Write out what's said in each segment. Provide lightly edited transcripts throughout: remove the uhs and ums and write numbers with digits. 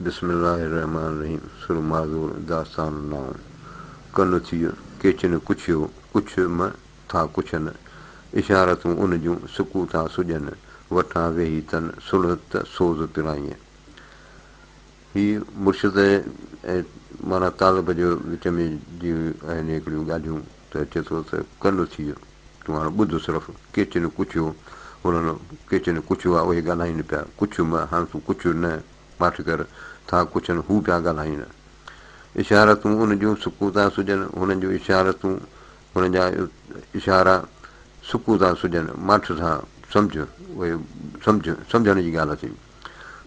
بسم الله الرحمٰن الرحيم سر معذور داستان نائون ڪن ٿيء ڪيچن ڪڇيو ڪڇ م ٿا ڪڇن اشارتون ان جون سڪو ٿا سڄن وٺان ويهي تن سڻ ته سوز پرائين. هي مرشد ۽ معنيٰ طالب جي وچ ۾ جي آهن هڪڙيون ڳالهيون ته چئي ٿو ته ڪن ٿيء تون هاڻ ٻڌ صرف ڪيچن ڪڇيو هنن ڪيچن ڪڇيو آ اهي ڳالهائين پيا ڪڇ م هاڻ تون ڪڇ نه ماٺ ڪر ٿا ڪڇن هو پيا ڳالهائين اشارتون ان جون سڪون ٿا سجهن هنن جون اشارتون هنن جا اشارا سڪون ٿا سجهن ماٺ سان سمجهه اهي سمجهه سمجهڻ جي ڳالهه اٿئي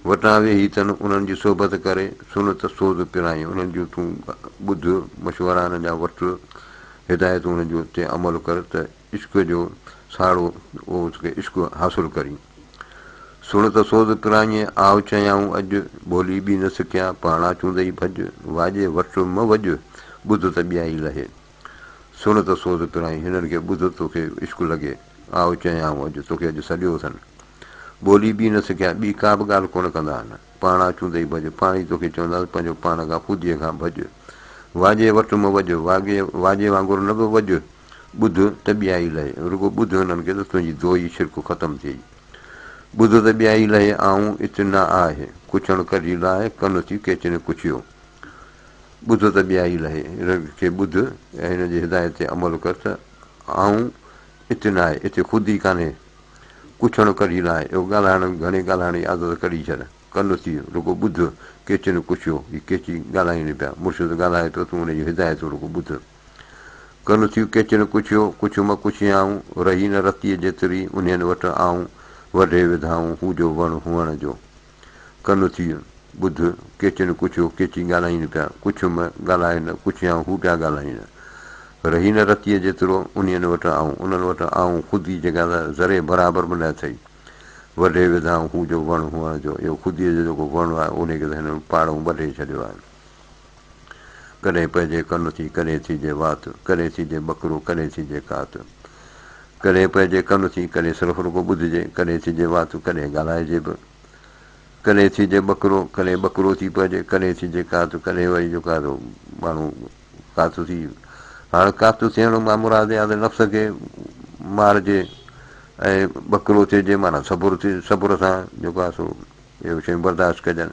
وٽان ويهي تن انهن جي صحبت ڪري سن ته سوز پرائين انهن جون تون ٻڌ مشورا انهن جا وٺ هدايتون انهن جون تي عمل ڪر ته عشق جو ساڙو اهو توکي عشق حاصل ڪرين. سڻ ته سوز پرائين آء چيائون اڄ، ٻولي ٻي نه سکيا پاڻا چوندئي ڀڄ، واڄي وٽ م وڄ، ٻڌ ته ٻيائي لهي. سڻ ته سوز پرائين هنن کي ٻڌ توکي عشق لڳي، آء چيائون اڄ، توکي اڄ سڏيو اٿن. ٻولي ٻي نه سکيا ٻي ڪا به ڳالهه ڪونه ڪندا آهن. پاڻا چوندئي ڀڄ، پاڻ ئي توکي چونداس پنهنجو پاڻ کان خوديء کان ڀڄ. واڄي وٽ م وڄ، واڳي واڄي وانگر نه به وڄ، ٻڌ ته ٻيائي لهي، رڳو ٻڌ هنن کي ته تنهنجي دوئي شرڪ ختم ٿئي. ٻڌ ته ٻيائي لهي، آئون ات نه آهه، ڪڇڻ ڪڍي لاهه، ڪن ٿي ڪيچن ڪڇيو. ٻڌ ته ٻيائي لهي، هن کي ٻڌ ۽ هن جي هدايت تي عمل ڪر ته آئون ات نه آهه، اتي خود ئي ڪانهي. ڪڇڻ ڪڍي لاهه، اهو ڳالهائڻ، گهڻي ڳالهائڻ جي عادت ڪڍي ڇڏ. ڪن ٿي، رڳو ٻڌ، ڪيچن ڪڇيو، هي ڪيچي ڳالهائين پيا، مرشد ڳالهائي پيو، تون هن جون هدايتون رڳو ٻڌ. ڪن ٿيون ڪيچن ڪڇيو، ڪڇ م ڪڇيائون، رهي نه رتيء جيتري، انهين وٽ آئون، وڍي وڌائون، هو جو وڻ هئڻ جو. ڪن ٿي، ٻڌ، ڪيچن ڪڇيو، ڪيچي ڳالهائين پيا، ڪڇ م ڳالهاء نه، ڪڇيائون، هو پيا ڳالهائين. رهي نه رتيء جيترو، انهين وٽ آئون، انهن وٽ آئون، خودي جيڪا ته ذري برابر به نه اٿئي. وڍي وڌائون، هو جو وڻ هئڻ جو. اهو خوديء جو جيڪو وڻ آهي، انهيء کي ته هنن پاڙئون وڍي ڇڏيو آهي. ڪڏهن پئجي ڪن ٿي، ڪڏهن ٿيجي وات، ڪڏهن ٿيجي ٻڪرو، ڪڏهن ٿيجي ڪات. ڪڏهن پئجي ڪن ٿي، ڪڏهن صرف رڳو ٻڌجي، ڪڏهن ٿيجي وات، ڪڏهن ڳالهائجي به. ڪڏهن ٿيجي ٻڪرو، ڪڏهن ٻڪرو ٿي پئجي، ڪڏهن ٿيجي ڪات، ڪڏهن وري جو ڪا ٿو ماڻهو ڪات ٿي. هاڻ ڪات ٿيڻ مان مراد اها ته نفس کي مارجي ۽ ٻڪرو ٿيجي معنيٰ صبر ٿي، صبر سان جيڪو آهي سو اهي شيون برداشت ڪجن.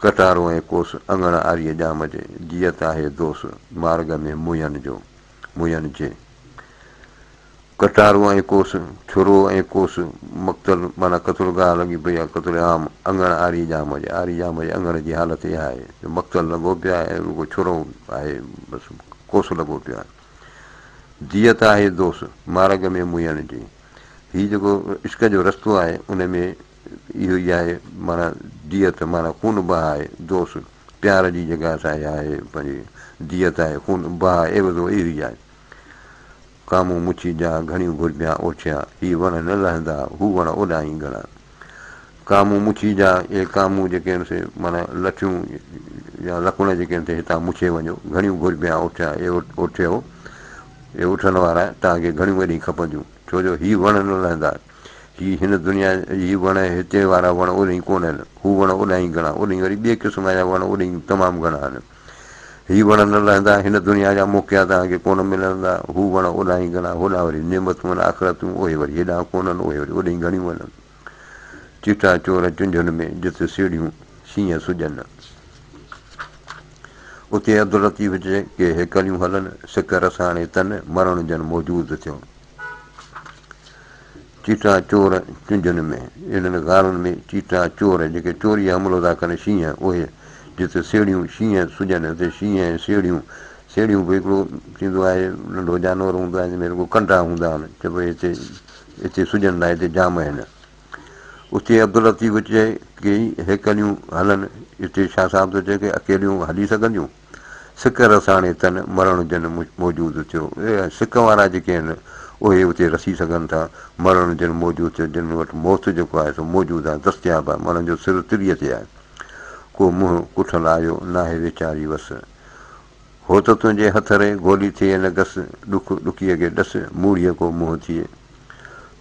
ڪٽارو ۽ ڪوس، اڱڻ آريء ڄام جي، جيئت آهي دوس، مارڳ ۾ موئن جو، موئن جي. ڪٽارو ۽ ڪوس، ڇرو ۽ ڪوس، مقتل معنيٰ قتل گاهه لڳي پئي آهي، قتل عام، اڱڻ آريء ڄام جي، آري ڄام جي اڱڻ جي حالت اها آهي جو مقتل لڳو پيو آهي ۽ رڳو ڇرو آهي بس ڪوس لڳو پيو آهي. ديت آهي دوس، مارڳ ۾ موئن جي. هي جيڪو عشق جو رستو آهي ان ۾ اهو ئي آهي معنيٰ ديت معنيٰ خون بها آهي دوس پيار جي جيڪا سا اها آهي پنهنجي ديت آهي خون بها عيوضو اهو ئي آهي. ڪامون مڇي جا گهڻيون گهربيان اوٺيا هي وڻ نه لهندا هو وڻ اوڏانهين گهڻا. ڪامون مڇي جا اهي ڪامون جيڪي آهن سي معنيٰ لٺيون يا لڪڻ جيڪي آهن سي هتان مڇي وڃو گهڻيون گهربيان اوٺيا اهي اوٺيو اهي اٺن وارا توهان کي گهڻيون ايڏيون کپنديون ڇو جو هي وڻ نه لهندا. هي هن دنيا هي وڻ هتي وارا وڻ اوڏهين ڪونه آهن، هو وڻ اوڏانهين گهڻا، اوڏهين وري ٻئي قسم جا وڻ اوڏهين تمام گهڻا آهن. هي وڻ نه لهندا، هن دنيا جا موقعا توهان کي ڪونه ملندا، هو وڻ اوڏانهين گهڻا، هوڏانهن وري نعمتون آهن آخرتون، اهي وري هيڏانهن ڪونهن، اهي وري اوڏهين گهڻيون آهن. چٽا چور چنجهن ۾، جت سيڙهيون شينهن سڄن. اتي عبداللطيف چئي، ڪي هيڪليون هلن، سڪ رساڻي تن، مرڻ جن موجود ٿيو. چيٽا چور چنجهن ۾، انهن غارن ۾ چيٽا چور جيڪي چوريء حملو ٿا ڪن شينهن اهي جتي سيڙهيون شينهن سجن اتي شينهن ۽ سيڙهيون، سيڙهيون به هڪڙو ٿيندو آهي ننڍو جانور هوندو آهي جنهن ۾ رڳو ڪنڊا هوندا آهن چئبو هتي هتي سجن ٿا هتي جام آهن. اتي عبداللطيف چئي ڪي هيڪليون هلن اتي شاهه صاحب ٿو چئي ڪي اڪيليون هلي سگهنديون؟ سڪ رساڻي تن مرڻ جن موجود ٿيو. اهي سڪ وارا جيڪي آهن اهي اتي رسي سگهن ٿا. مرڻ جن موجود ٿيو جن وٽ موت جيڪو آهي سو موجود آهي دستياب آهي مرڻ جو سر تريء تي آهي. ڪو منهن ڪٺل آيو ناهي ويچاري وس. هوت تنهنجي هٿ ري گولي ٿئي نه گس ڏک ڏکيء کي ڏس موڙهيء ڪو منهن ٿئي.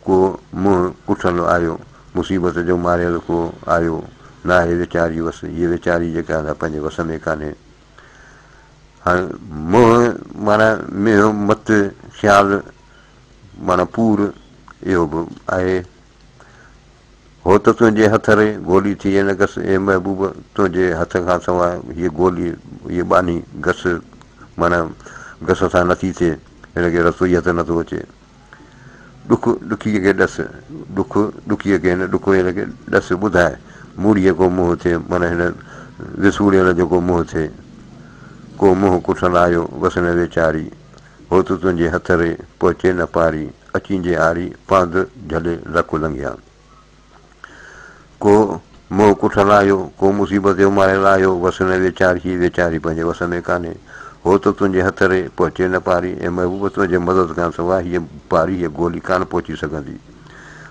ڪو منهن ڪٺل آيو مصيبت جو ماريل ڪو آيو ناهي ويچاري وس، هيء ويچاري جيڪا سا پنهنجي وس ۾ ڪانهي. هاڻي منهن معنيٰ مينهن، مت، خيال معنيٰ پور اهو به آهي. هوت تنهنجي هٿ ري، گولي ٿئي نه گس، اي محبوب! تنهنجي هٿ کان سواء هيء گولي، هيء ٻانهي گس معنيٰ گس سان نٿي ٿئي، هن کي رسو ئي هٿ نٿو اچي. ڏک ڏکيء کي ڏس، ڏک ڏکيء کي هن ڏک هن کي ڏس ٻڌاء، موڙهيء ڪو منهن ٿئي معنيٰ هن وسوڙيل جو ڪو منهن ٿئي، ڪو منهن ڪٺل آيو وسڻ ويچاري، هوت تنهنجي هٿ ري پهچي نه پاري، اچين جي آري پاند جهلي لڪ لنگهيا. ڪو منهن ڪٺل آيو، ڪو مصيبت جو ماريل آيو، وس نه ويچار هي ويچاري پنهنجي وس ۾ ڪانهي. هوت تنهنجي هٿ ري، پهچي نه پاري، اي محبوب تنهنجي مدد کان سواء هيء پاري هيء گولي ڪانه پهچي سگهندي.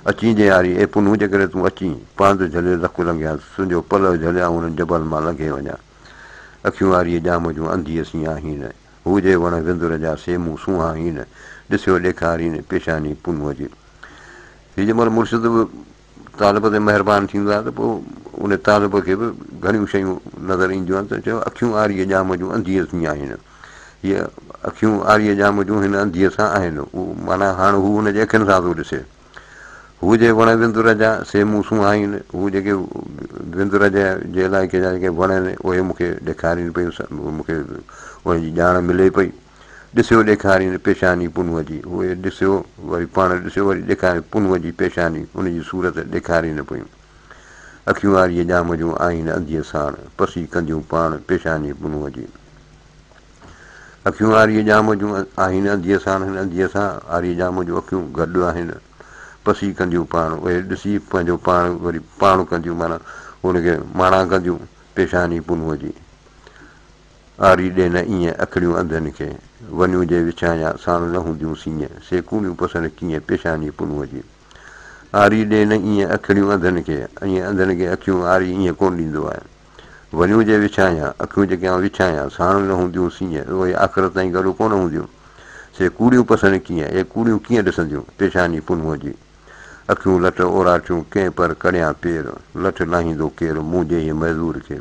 اچين جي آري، اي پنهون جيڪڏهن تون اچين، پاند جهلي لڪ لنگهيان، تنهنجو پلئه جهلي آئون هنن جبل مان لنگهي وڃان. اکيون آريء ڄام جون انڌيء سين آهين، هو جي وڻ وندر جا سي مون سونهان هين، ڏسيو ڏيکارين پيشاني پنهونء جي. هي جنهن مهل مرشد به طالب تي مهربان ٿيندو آهي ته پوء ان طالب کي به گهڻيون شيون نظر اينديون آهن ته چيو اکيون آريء ڄام جون انڌيء سين آهن. هيء اکيون آريء ڄام جون هن انڌيء سان آهن. اهو معنيٰ هاڻ هو هن جي اکين سان ٿو ڏسي. هو جي وڻ وندر جا، سي مون سونهائين. هو جيڪي وندر جي جي علائقي جا جيڪي وڻ آهن، اهي مون کي ڏيکارين پيون، مون کي انهن جي ڄاڻ ملي پئي. ڏسيو ڏيکارين پيشاني پنهونء جي. اهي ڏسيو، وري پاڻ ڏسيو، وري ڏيکارين پنهونء جي پيشاني، ان جي صورت ڏيکارين پيون. اکيون آريء ڄام جون آهن انڌيء ساڻ، پسي ڪنديون پاڻ پيشاني پنهونء جي. اکيون آريء ڄام جون آهن انڌيء ساڻ، هن انڌيء سان آريء ڄام جون اکيون گڏ آهن. پسي ڪنديون پاڻ، اهي ڏسي پنهنجو پاڻ وري پاڻ ڪنديون معنيٰ ان کي ماڻا ڪنديون پيشاني پنهونء جي. آري ڏي نه ايئن اکڙيون انڌن کي، ونيون جي وڇايان ساڻ نه هونديون سيئن، سي ڪوڙيون پسن ڪيئن پيشاني پنهونء جي. آري ڏي نه ايئن اکڙيون انڌن کي، ائين انڌن کي اکيون آري ايئن ڪونه ڏيندو آهي. ونيون جي وڇايان، اکيون جيڪي آئون وڇايان، ساڻ نه هونديون سيئن، اهي آخرت تائين گڏ ڪونه هونديون. سي ڪوڙيون پسن ڪيئن، اهي ڪوڙيون ڪيئن ڏسنديون، پيشاني پنهونء جي. اکيون لٽ اوراٺيون، ڪنهن پر ڪڙيان پير، لٺ لاهيندو ڪير، مون جهڙي معذور کي.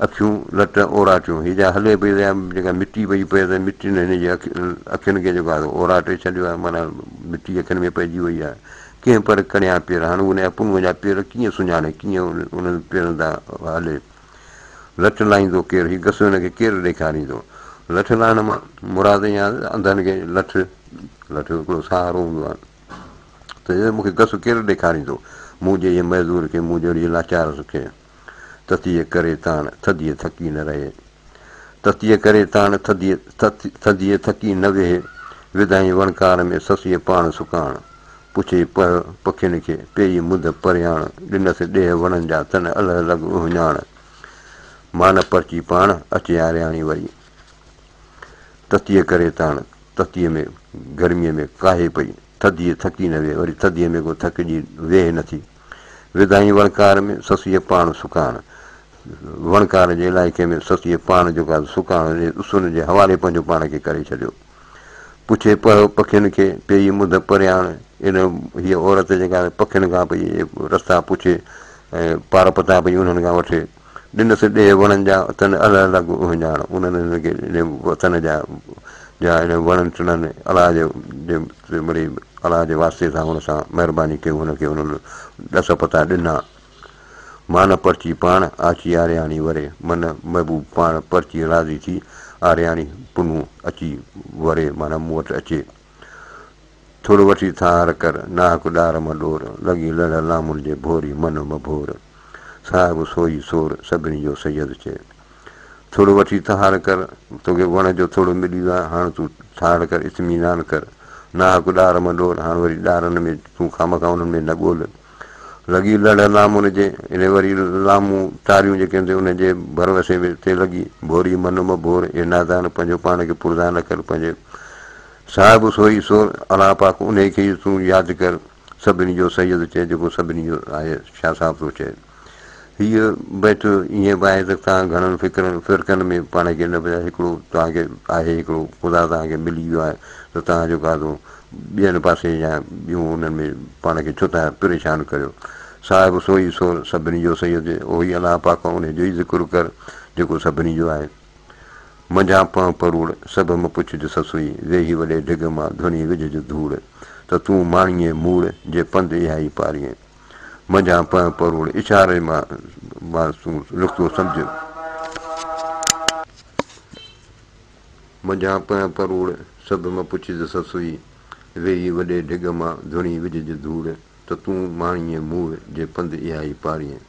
اکيون لٽ اوراٽيون، هي جا هلي پئي ته جيڪا مٽي پئي پئي ته مٽين هن جي اکين کي جيڪو آهي اوراٽي ڇڏيو آهي، معنيٰ مٽي اکين ۾ پئجي وئي آهي. ڪنهن پر ڪڙيان پير، هاڻي ان جا پنهونء جا پير ڪيئن سڃاڻي، ڪيئن انهن پيرن تان هلي. لٺ لاهيندو ڪير، هي گس هن کي ڪير ڏيکاريندو. لٺ لاهڻ مان مراد ائين آهي ته انڌن کي لٺ، لٺ هڪڙو سهارو هوندو آهي، ته مون کي گس ڪير ڏيکاريندو، مون جهڙي معذور کي، مون جهڙي لاچار کي. تتيء ڪري تاڻ، ٿڌيء ٿڪي نه رهي. تتيء ڪري تاڻ، ٿڌيء ٿڌيء ٿڪي نه ويهي. وڌائين وڻڪار ۾، سسيء پاڻ سڪاڻ. پڇي پهه پکين کي، پيئي مند پرياڻ. ڏنس ڏيهه وڻن جا، تن الهه لڳ اهڃاڻ. مان پرچي پاڻ، اچي آرياڻي وري. تتيء ڪري تاڻ، تتيء ۾ گرميء ۾ ڪاهي پئي. ٿڌيء ٿڪي نه ويهي، وري ٿڌيء ۾ ڪو ٿڪجي ويهي نه ٿي. وڌائين وڻڪار ۾، سسيء پاڻ سڪاڻ. وڻڪار جي علائقي ۾ سسيء پاڻ جو ڪا سڪاڻ جي اسن جي حوالي پنهنجو پاڻ کي ڪري ڇڏيو. پڇي پهه پکين کي، پيئي مڌ پرياڻ. ان هيء عورت جيڪا پکين کان پئي رستا پڇي ۽ پار پتا پئي انهن کان وٺي. ڏنس ڏيهه وڻن جا، تن الهه لڳ اهڃاڻ. انهن هن کي وطن جا جا ان وڻن ٽڻن الله جي جي مڙئي الله جي واسطي سان هن سان مهرباني ڪئي هن کي انهن ڏس پتا ڏنا. مان پرچي پاڻ، آچي آرياڻي وري. من محبوب پاڻ پرچي راضي ٿي آرياڻي پنهون اچي وري معنيٰ مون وٽ اچي. ٿورو وٺي ٿاهر ڪر، ناحق ڏار م ڏور، لڳي لڙهه لامن جي ڀوري من م ڀور. صاحب سوئي سور، سڀني جو سيد چئي. ٿورو وٺي ٿاهر ڪر، توکي وڻ جو ٿورو ملي ويو آهي، هاڻ تون ٿاهر ڪر، اطمينان ڪر. ناحق ڏار م ڏور، هاڻ وري ڏارن ۾ تون خامخواه انهن ۾ نه ڳول. لڳي لڙهه لامن جي، انهي وري لامون ٽاريون جيڪي آهن سي انهن جي ڀروسي تي لڳي ڀوري من م ڀور، اي نادان پنهنجو پاڻ کي پرزا نه ڪر، پنهنجي صاحب سوئي سو، الله پاڪ انهي کي ئي تون ياد ڪر، سڀني جو سيد چئه جيڪو سڀني جو آهي، شاهه صاحب ٿو چئي. هيء بيت ائين به آهي ته توهان گهڻن فڪرن فرقن ۾ پاڻ کي نه وجهايو، هڪڙو توهان کي آهي، هڪڙو خدا توهان کي ملي ويو آهي ته توهان جو ڪا ٿو ٻين پاسي يا ٻيون انهن ۾ پاڻ کي ڇو ٿا پريشان ڪريو. صاحب سو ئي سور، سڀني جو سيد، اهو ئي الله پاڪ آهي، انهي جو ئي ذڪر ڪر، جيڪو سڀني جو آهي. منجهان پنهن پروڙ، سڀ م پڇج سسئي، ويهي وڏي ڍڳ مان، ڌڻي وجهج ڌوڙ، ته تون ماڻيين موڙ، جي پنڌ اها ئي پاريين. منجهان پنهن پروڙ، اشاري مان تون نقطو سمجهه. منجهان پنهن پروڙ، سڀ م پڇج سسئي، ويهي وڏي ڍڳ مان، ڌڻي وجهج ڌوڙ، ته تون ماڻيين موڙ، جي پنڌ اها ئي پاريين.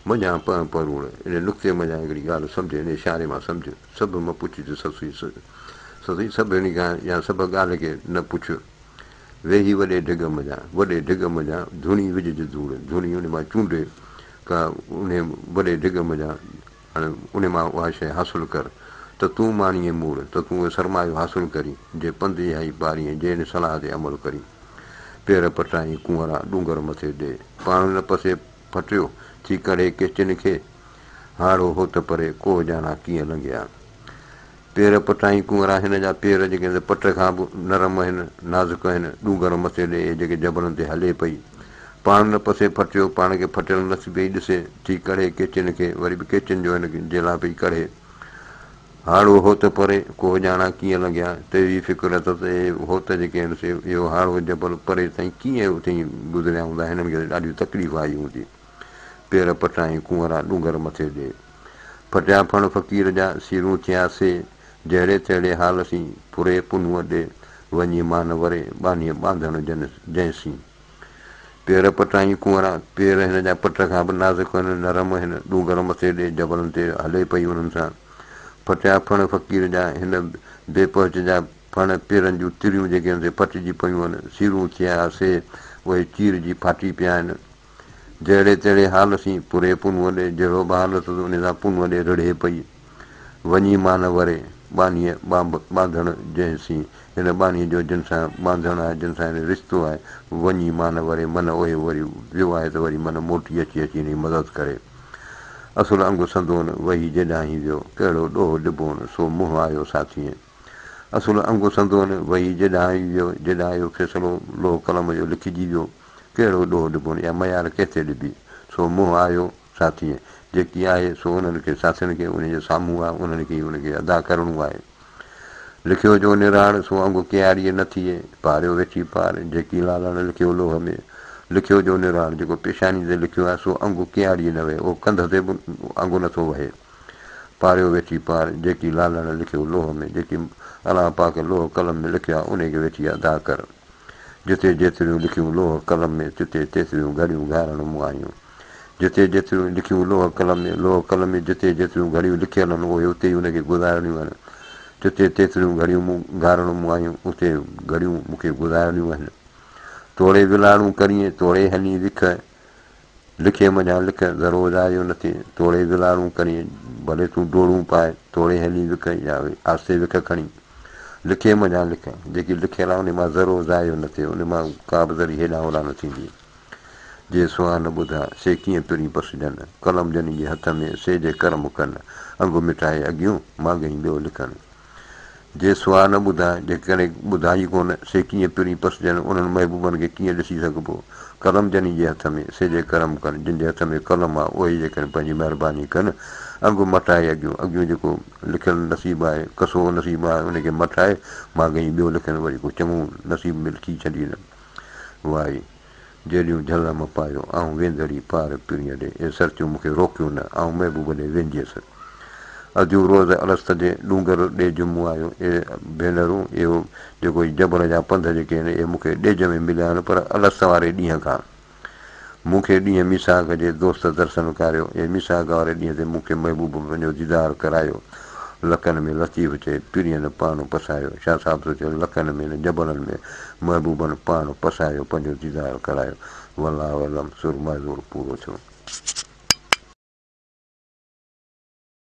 منجهان پنهن پروڙ، ان نقطي منجهان هڪڙي ڳالهه سمجهه، ان اشاري مان سمجهه، سڀ م پڇج سسئي، سسئي سڀني کان يا سڀ ڳالهه کي نه پڇ. ويهي وڏي ڍڳ منجهان، وڏي ڍڳ منجهان، ڌوڻي وجهج ڌوڙ، ڌوڻي ان مان چونڊي ڪا انهي وڏي ڍڳ منجهان هاڻي انهي مان اها شيء حاصل ڪر ته تون ماڻيين موڙ، ته تون اهو سرمايو حاصل ڪرين، جي پنڌ اهائي پارين، جي ان صلاح تي عمل ڪرين. پير پٽائين ڪنورا، ڏونگر مٿي ڏي. پاڻ نه پسي ڦٽيو، ٿي ڪڙهي ڪيچين کي. هاڙهو هوت پري، ڪوهه ڄاڻان ڪيئن لنگهيا. پير پٽائين ڪنورا، هن جا پير جيڪي آهن سي پٽ کان به نرم آهن، نازڪ آهن، ڏونگر مٿي ڏي، اهي جيڪي جبلن تي هلي پئي. پاڻ نه پسي ڦٽيو، پاڻ کي ڦٽيل نه ٿي پئي ڏسي، ٿي ڪڙهي ڪيچين کي، وري به ڪيچين جو هن جي لاء پئي ڪڙهي. هاڙهو هوت پري، ڪوهه ڄاڻان ڪيئن لنگهيا، ته اهو ئي فڪر اٿس ته اهي هوت جيڪي آهن سي اهو هاڙهو جبل پري تائين ڪيئن اتي گذريا هوندا، هنن کي ته ڏاڍيون تڪليفون آئي هوندي. پير پٽائين ڪنورا، ڏونگر مٿي ڏي. ڦٽيا ڦڻ فقير جا، سيرون ٿيا سي، جهڙي تهڙي حال سين، ڦري پنهونء ڏي، وڃي مان وري، ٻانهيء ٻانڌڻ جن جنهن سين. پير پٽائين ڪنورا، پير هن جا پٽ کان به نازڪ هن، نرم هن، ڏونگر مٿي ڏي، جبلن تي هلي پئي انهن سان. ڦٽيا ڦڻ فقير جا، هن بي پهچ جا ڦڻ، پيرن جون تريون جيڪي هن سي ڦٽجي پيون هن، سيرون ٿيا سي، اهي چيرجي ڦاٽي پيا آهن. جهڙي تهڙي حال سين پوري پنهونء ڏي، جهڙو به حال اٿس انهيء سان پنهونء ڏي رڙهي پئي. وڃي مان وري، ٻانهيء ٻانڌڻ جنهن سين، هن ٻانهيء جو جن سان ٻانڌڻ آهي، جن سان هن رشتو آهي، وڃي مان وري، من اهي وري ويو آهي ته وري من موٽي اچي اچي هن جي مدد ڪري. اصل انگ سندون، وهي جيڏانهين ويو، ڪهڙو ڏوهه ڏبون، سو منهن آيو ساٿيين. اصل انگ سندون، وهي جيڏانهين ويو، جيڏانهن اهو فيصلو لوح قلم جو لکجي ويو، ڪهڙو ڏوهه ڏبو يا ميار ڪنهن تي ڏبي؟ سو منهن آيو ساٿيء، جيڪي آهي سو انهن کي ساٿين کي انهي جي سامهون آهي، انهن کي ئي ان کي ادا ڪرڻو آهي. لکيو جو نراڙ، سو انگ ڪياريء نه ٿئي، پاريو ويٺي پار، جيڪي لالڻ لکيو لوهه ۾. لکيو جو نراڙ، جيڪو پيشاني تي لکيو آهي، سو انگ ڪياريء نه وهي، اهو ڪنڌ تي به انگ نٿو وهي. پاريو ويٺي پار، جيڪي لالڻ لکيو لوهه ۾، جيڪي الله پاڪ لوهه قلم ۾ لکيو آهي، انهي کي ويٺي ادا ڪر. جتي جيتريون لکيون لوهه قلم ۾، تتي تيتريون گهڙيون گهارڻ مون آيون. جتي جيتريون لکيون لوهه قلم ۾، لوهه قلم ۾ جتي جيتريون گهڙيون لکيل آهن، اهي اتي ئي ان کي گذارڻيون آهن. تتي تيتريون گهڙيون مون گهارڻ مون آيون، اتي گهڙيون مون کي گذارڻيون آهن. توڙي ولاڙون ڪرين، توڙي هلين وک، لکي منجهان لک، ذرو ضايع نه ٿئي، توڙي ولاڙون ڪرين، ڀلي تون ڊوڙون پاء، توڙي هلين وک يا آهستي وک کڻي، لکي منجهان لک، جيڪي لکيل آهي انهي مان ذرو ضايع نه ٿئي، انهي مان ڪا به ذري هيڏانهن هوڏانهن نه ٿيندي. جي سوها نه ٻڌا، سي ڪيئن پرين پسجن، قلم جني جي هٿ ۾، سي جي ڪرم ڪن، انگ مٽائي اڳيون، ماڳهين ٻيو لکن. جي سوا نه ٻڌا، جيڪڏهن ٻڌا ئي ڪونه، سي ڪيئن پرين پسجن، انهن محبوبن کي ڪيئن ڏسي سگهبو؟ قلم جني جي هٿ ۾، سي جي ڪرم ڪن، جن جي هٿ ۾ قلم آ، اهي ئي جيڪڏهن پنهنجي مهرباني ڪن، انگ مٽائي اڳيون، اڳيون جيڪو لکيل نصيب آهي، قصو نصيب آهي، ان کي مٽائي، ماڳهين ٻيو لکن، وري ڪو چڱو نصيب ۾ لکي ڇڏين. وائي! جيڏيون جهل م پايو، آئون ويندڙي پار پرينء ڏي، اي سرتيون مون کي روڪيو نه، آئون محبوب ڏي وينديس. اديون روز الست جي ڏونگر ڏي جمعو آيو، اي ڀينرون، اهو جيڪو هي جبل جا پنڌ جيڪي آهن، اهي مون کي ڏيج ۾ مليا آهن، پر الست واري ڏينهن کان مون کي ڏينهن ميثاق جي دوست درسن ڪاريو، اي ميثاق واري ڏينهن تي مون کي محبوب پنهنجو ديدار ڪرايو. لڪن ۾ لطيف چئي، پرين پاڻ پسايو. شاهه صاحب ٿو چئي، لڪن ۾ نه جبلن ۾ محبوبن پاڻ پسايو، پنهنجو ديدار ڪرايو. والله اعلم. سر معذور پورو ٿيو.